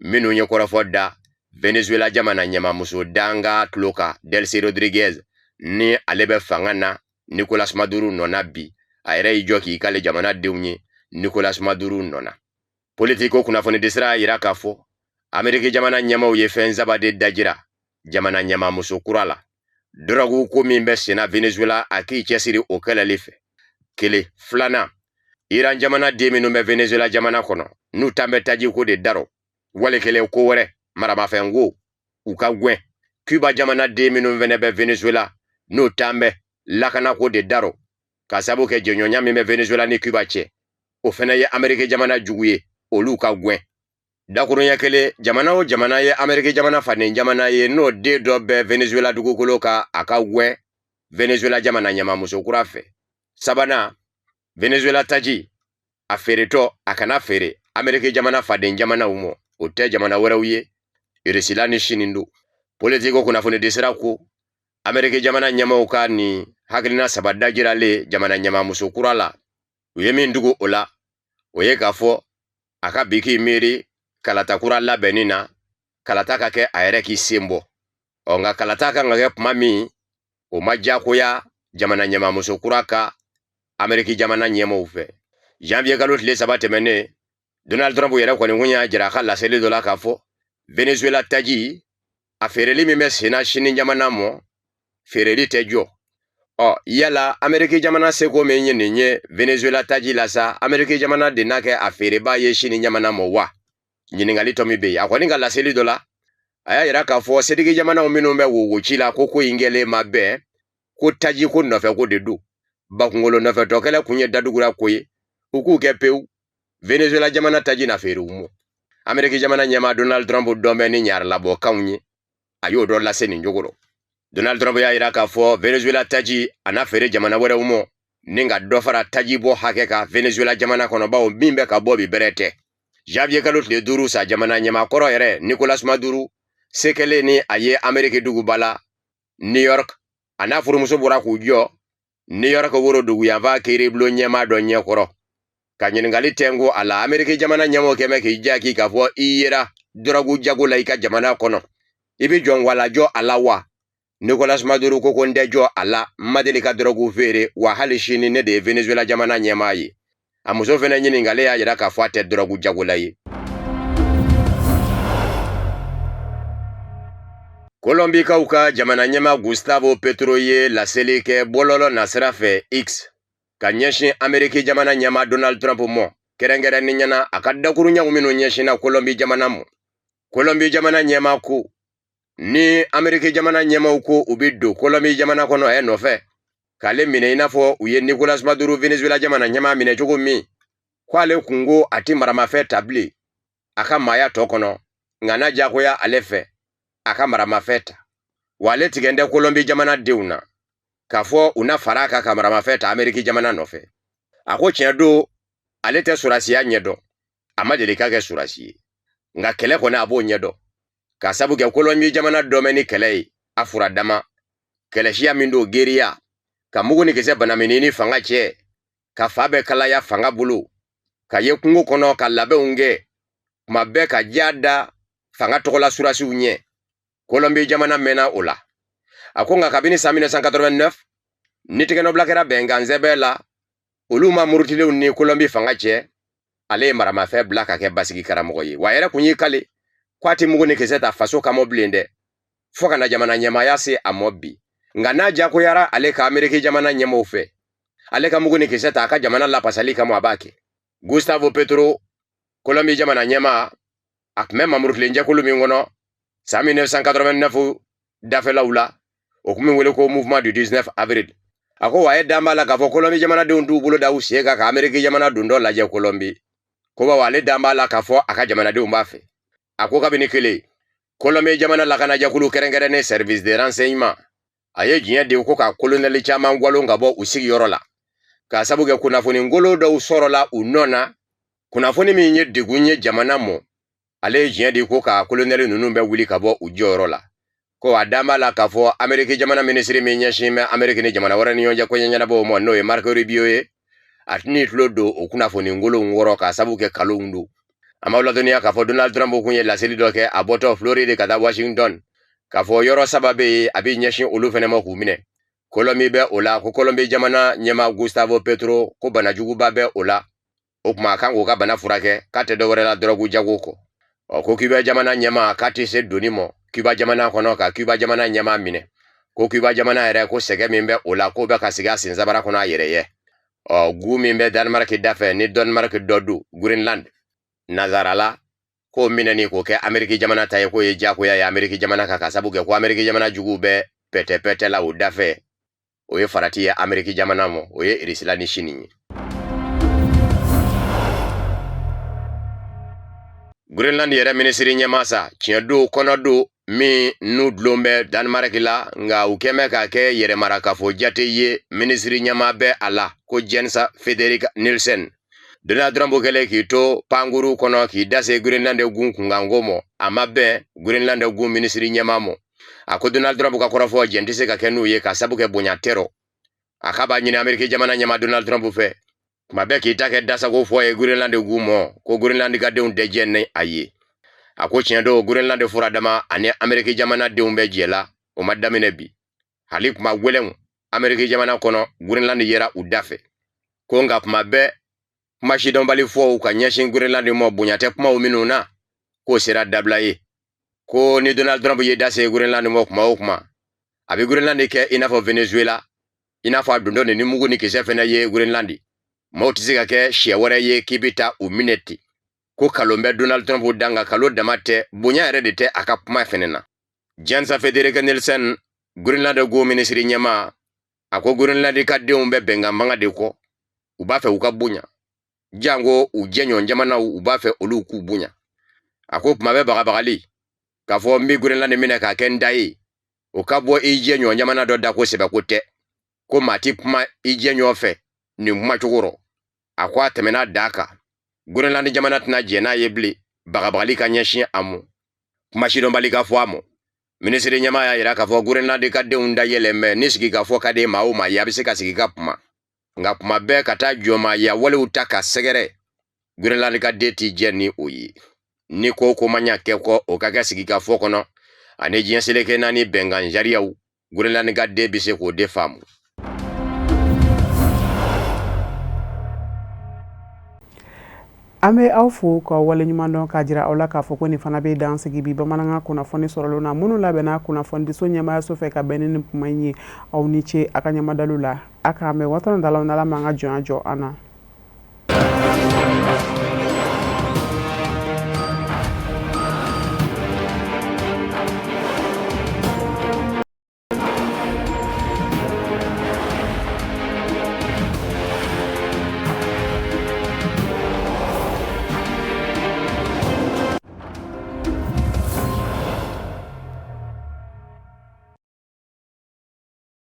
minnu ye kɔrɔfɔ da Venezuela jamana ɲɛmaamuso danga tulo kan, Delcy Rodriguez, ni ale bɛ fanga na Nicolas Maduro nɔ na bi. A yɛrɛ y'i jɔ k'i kale jamanadenw ye Nicolas Maduro nɔ na. Politico kunnafonidisira y'a yira k'a fɔ Ameriki jamana ɲɛmaaw ye fɛn saba de dajira jamana ɲɛmaamuso kura la. Dɔrɔgu ko min bɛ senna Venezuela, a k'i cɛsiri o kɛlɛli fɛ, kelen. Filanan, Iran jamana den minnu bɛ Venezuela jamana kɔnɔ, n'u tan bɛ tajiko de darɔ, wali kelen ko wɛrɛ maramafɛn ko, u ka gwɛn. Cuba jamana den minnu fɛnɛ bɛ Venezuela, n'u tan bɛ lakanako de darɔ, ka sabu kɛ jɛɲɔgɔnya min bɛ Venezuela ni Cuba cɛ, o fɛnɛ ye Ameriki jamana jugu ye, olu ka gwɛn. Dakuruɲɛ kelen, jamana o jamana ye Ameriki jamana faden jamana ye, n'o den dɔ bɛ Venezuela dugukolo kan, a ka gwɛn Venezuela jamana ɲɛmaamuso kura fɛ. Sabanan, Venezuela taji a feeretɔ a kana feere Ameriki jamana faden jamanaw mɔ, o tɛ jamana wɛrɛw ye, Irisila ni Sini don. Politico kunnafonidisira ko Ameriki jamana ɲɛmaaw ka nin hakilina saba dajiralen jamana ɲɛmaamuso kura la, u ye min dugu o la, o ye k'a fɔ a ka bi k'i miiri kalata kura labɛnni na, kalata ka kɛ a yɛrɛ k'i sen bɔ. Ɔ nka kalata kan ka kɛ kuma min, o ma diyagoya jamana ɲɛmaamuso kura ka Ameriki jamana ɲɛmaaw fɛ. Janvier kalo tile 3 tɛmɛnen, Donald Trump yɛrɛ kɔni kun y'a jira a ka laseli dɔ la k'a fɔ Venezuela taji a feereli min bɛ senna sini jamana mɔ, feereli tɛ jɔ. Ɔ yala Ameriki jamana seko min ye nin ye Venezuela taji la sa, Ameriki jamana de n'a kɛ a feereba ye sini jamana mɔ wa? Ɲininkali tɔ min bɛ yen, a kɔni ka laseli dɔ la, a y'a yira k'a fɔ setigi jamanaw minnu bɛ wowo ci la ko ko in kɛlen ma bɛn, ko taji ko nɔfɛ ko de don, bakunkolo nɔfɛtɔ kɛlɛ kun ye dadugura ko ye, u k'u kɛ pewu, Venezuela jamana taji na feere u mɔ. Ameriki jamana ɲɛmaa Donald Trump dɔn bɛ ni ɲarilabɔkanw ye, a y'o dɔ lase nin cogo rɔ. Donald Trump y'a yira k'a fɔ Venezuela taji a na feere jamana wɛrɛw mɔ, ni ka dɔ fara taji bɔ hakɛ kan Venezuela jamana kɔnɔ, bawo min bɛ ka bɔ bi bɛrɛ tɛ. Janvier kalo tile 5 sa, jamana ɲɛmaa kɔrɔ yɛrɛ Nicolas Maduro se kɛlen ni a ye Ameriki duguba la New York, a n'a furumuso bɔra k'u jɔ New York woro duguyanfan kiiribulon ɲɛmaa dɔ ɲɛkɔrɔ ka ɲininkali tɛnko a la. Ameriki jamana ɲɛmɔgɔ kɛmɛ k'i jaabi k'a fɔ i yera dɔrɔgu jago la i ka jamana kɔnɔ, i bɛ jɔn walajɔ a la wa? Nicolas Maduro ko n tɛ jɔ a la, n ma deli ka dɔrɔgu feere, wa hali sini ne de ye Venezuela jamana ɲɛmaa ye. A muso fɛnɛ ɲininkalen y'a yira k'a fɔ a tɛ dɔrɔgu jagola ye. Kolombikaw ka jamana ɲɛmaa Gustavo Petro ye laseli kɛ bɔlɔlɔ nasira fɛ X ka ɲɛsin Ameriki jamana ɲɛmaa Donald Trump mɔ, kɛrɛnkɛrɛnnenya na a ka dakuruɲaw minnu ɲɛsinna Kolombi jamana mɔ. Kolombi jamana ɲɛmaa ko ni Ameriki jamana ɲɛmaaw ko u bɛ don Kolombi jamana kɔnɔ a nɔfɛ k'ale minɛ i n'a fɔ u ye Nicolas Maduro Venezuela jamana ɲɛmaa minɛ cogo min, k'ale kun ko a tɛ maramafɛn ta bilen a ka maaya tɔ kɔnɔ, nka n'a diyagoya ale fɛ a ka maramafɛn ta, wa ale tigɛn tɛ Kolombi jamana denw na k'a fɔ u na fara a kan ka maramafɛn ta Ameriki jamana nɔfɛ. A ko tiɲɛ don, ale tɛ sɔrɔdasiya ɲɛdɔn, a ma deli ka kɛ sɔrɔdasi ye, nka kɛlɛ kɔni a b'o ɲɛdɔn, ka sabu kɛ Kolombi jamana dɔ mɛn ni kɛlɛ ye a fura dama kɛlɛsiya min don, geriya ka mugu ni kisɛ banamini ni fanga cɛ, ka fa bɛɛ kalaya fanga bolo, ka ye kungo kɔnɔ ka labɛnw kɛ kuma bɛɛ ka ja da fanga tɔgɔla surasiw ɲɛ. Kolombi jamana mɛnna o la. A ko nka kabini san 1989 ni tigɛnɔbila kɛra bɛnkan sɛbɛn la olu ma murutilenw ni Kolombi fanga cɛ, ale ye maramafɛn bila ka kɛ basigi karamɔgɔ ye, wa a yɛrɛ kun y'i kale ko a tɛ mugu ni kisɛ ta faso kama bilen dɛ, fo ka na jamana ɲɛmaaya se a mɔ bi. Nka n'a diyagoyara ale ka Ameriki jamana ɲɛmaaw fɛ, ale ka mugu ni kisɛ ta a ka jamana lapasali kama, a b'a kɛ. Gustavo Petro, Kolombi jamana ɲɛmaa, a tun bɛ mamurutilenjɛkulu min kɔnɔ san 1989 dafɛlaw la, o tun bɛ wele ko mouvement du 19 avril. A ko wa a ye dan b'a la k'a fɔ Kolombi jamanadenw t'u bolo da u sen kan ka Ameriki jamana dontɔ lajɛ Kolombi. Ko bawo ale dan b'a la k'a fɔ a ka jamanadenw b'a fɛ. A ko kabini kelen, Kolɔnbi jamana lakanajɛkulu kɛrɛnkɛrɛnnen service de renseignement a ye diɲɛ di ko ka kolonɛli caman gwalon ka bɔ u sigiyɔrɔ la, k'a sabu kɛ kunnafoni ngolo dɔw sɔrɔla u nɔ na, kunnafoni min ye degun ye jamana mɔ. Ale ye diɲɛ di ko ka kolonɛli ninnu bɛɛ wuli ka bɔ u jɔyɔrɔ la. Ko a dan b'a la k'a fɔ Ameriki jamana minisiri min ɲɛsin bɛ Ameriki ni jamana wɛrɛ ni ɲɔgɔn cɛ koɲɛ ɲɛnabɔw ma, n'o ye Marco Rubio ye, a tɛn'i tulo don o kunnafoni ngolow kɔrɔ, k'a sabu kɛ kalonw don. An b'aw ladɔnniya k'a fɔ Donald Trump kun ye laseli dɔ kɛ a bɔtɔ Floride ka taa Washington, k'a fɔ yɔrɔ saba bɛ yen a b'i ɲɛsin olu fɛnɛ ma k'u minɛ. Kolɔnbi bɛ o la, ko Kolɔnbi jamana ɲɛmaa Gustavo Petro ko banajuguba bɛ o la, o tuma a kan k'o ka bana furakɛ, k'a tɛ dɔwɛrɛ la dɔrɔgu jago kɔ. Ɔ ko Cuba jamana ɲɛmaa k'a tɛ se doni mɔ Cuba jamana kɔnɔ ka Cuba jamana ɲɛmaa minɛ. Ko Cuba jamana yɛrɛ ko sɛgɛ min bɛ o la k'o bɛ ka sigi a sen sabara kɔnɔ a yɛrɛ ye. Ɔ gu min bɛ Danemark da fɛ ni Danemark dɔ don Greenland nazarala, k'o minɛni k'o kɛ Ameriki jamana ta ye, k'o ye diyagoya ye Ameriki jamana kan, ka sabu kɛ ko Ameriki jamana juguw bɛ pɛtɛ-pɛtɛ la o da fɛ. O ye farati ye Ameriki jamana ma, o ye Irisila ni Sini ye. Greenland yɛrɛ minisiri ɲɛmaa sa, tiɲɛ don kɔnɔ don min n'u dulon bɛ Danemark la, nka u kɛn bɛ k'a kɛ yɛrɛmarakafo jate ye. Minisiri ɲɛmaa bɛ a la ko Jens Frederik Nielsen. Donald Trump kɛlen k'i to pankuru kɔnɔ k'i da se Greenland gun kunkanko mɔ, a ma bɛn Greenland gun minisiri ɲɛmaa mɔ. A ko Donald Trump ka kɔrɔfɔ jɛn tɛ se ka kɛ n'u ye, ka sabu kɛ bonya tɛ rɔ. A k'a b'a ɲini Ameriki jamana ɲɛmaa Donald Trump fɛ tuma bɛɛ k'i ta kɛ dasago fɔ ye Greenland gun mɔ, ko Greenland ka denw tɛ jɛ ni a ye. A ko tiɲɛ don, Greenland furadama ani Ameriki jamana denw bɛ jɛ la, o ma daminɛ bi. Hali kuma gwɛlɛnw Ameriki jamana kɔnɔ, Greenland yera u da fɛ. Ko nka kuma bɛɛ kuma sidɔnbali fɔw ka ɲɛsin Greenland mɔ, bonya tɛ kumaw minnu na, k'o sera dabila ye. Ko ni Donald Trump ye da se Greenland mɔ kuma o kuma, a bɛ Greenland kɛ i n'a fɔ Venezuela, i n'a fɔ a dontɔ ni mugu ni kisɛ fɛnɛ ye Greenland. Maaw tɛ se ka kɛ siɲɛ wɛrɛ ye k'i bɛ taa u minɛ ten. Ko kalon bɛ Donald Trump da, nka kalon dama tɛ, bonya yɛrɛ de tɛ a ka kuma fɛnɛ na. Jens Frederik Nielsen, Greenland gun minisiri ɲɛmaa, a ko Greenland ka denw bɛ bɛnkan fanga de kɔ, u b'a fɛ u ka bonya, janko u jɛɲɔgɔn jamanaw, u b'a fɛ olu k'u bonya. A ko kuma bɛ bagabagali k'a fɔ n bɛ Greenland minɛ k'a kɛ n da ye, o ka bɔ i jɛɲɔgɔn jamana dɔ da, ko sɛbɛko tɛ, ko maa ti kuma i jɛɲɔgɔn fɛ nin kuma cogo rɔ. A ko a tɛmɛna da kan, Greenland jamana tɛna jɛn n'a ye bilen bagabagali ka ɲɛsin a mɔ, kuma sidɔnbali ka fɔ a mɔ. Minisiri ɲɛmaa y'a yira k'a fɔ Greenland ka denw da yɛlɛn bɛ ni sigi ka fɔ ka di maa o maa ye, a bɛ se ka sigi ka kuma, nka kuma bɛɛ ka taa jɔnmaya walew ta ka sɛgɛrɛ, Greenland ka den ti jɛ ni o ye. Ni ko ko ma ɲa kɛ kɔ, o ka kɛ sigikafɔ kɔnɔ ani diɲɛ seleke naani bɛnkan sariyaw, Greenland ka den bɛ se k'o de faamu. An bɛ aw fo ka waleɲuman dɔn k'a jira aw la k'a fɔ ko nin fana bɛ dan sigi bi bamanankan kunnafoni sɔrɔlenw na, minnu labɛnna kunnafonidiso ɲɛmaayaso fɛ ka bɛn ni nin kuma in ye. Aw ni ce a ka ɲɛmadalu la. A k'an bɛn waati nata la, n'Ala m'an ka jɔnya jɔ an na.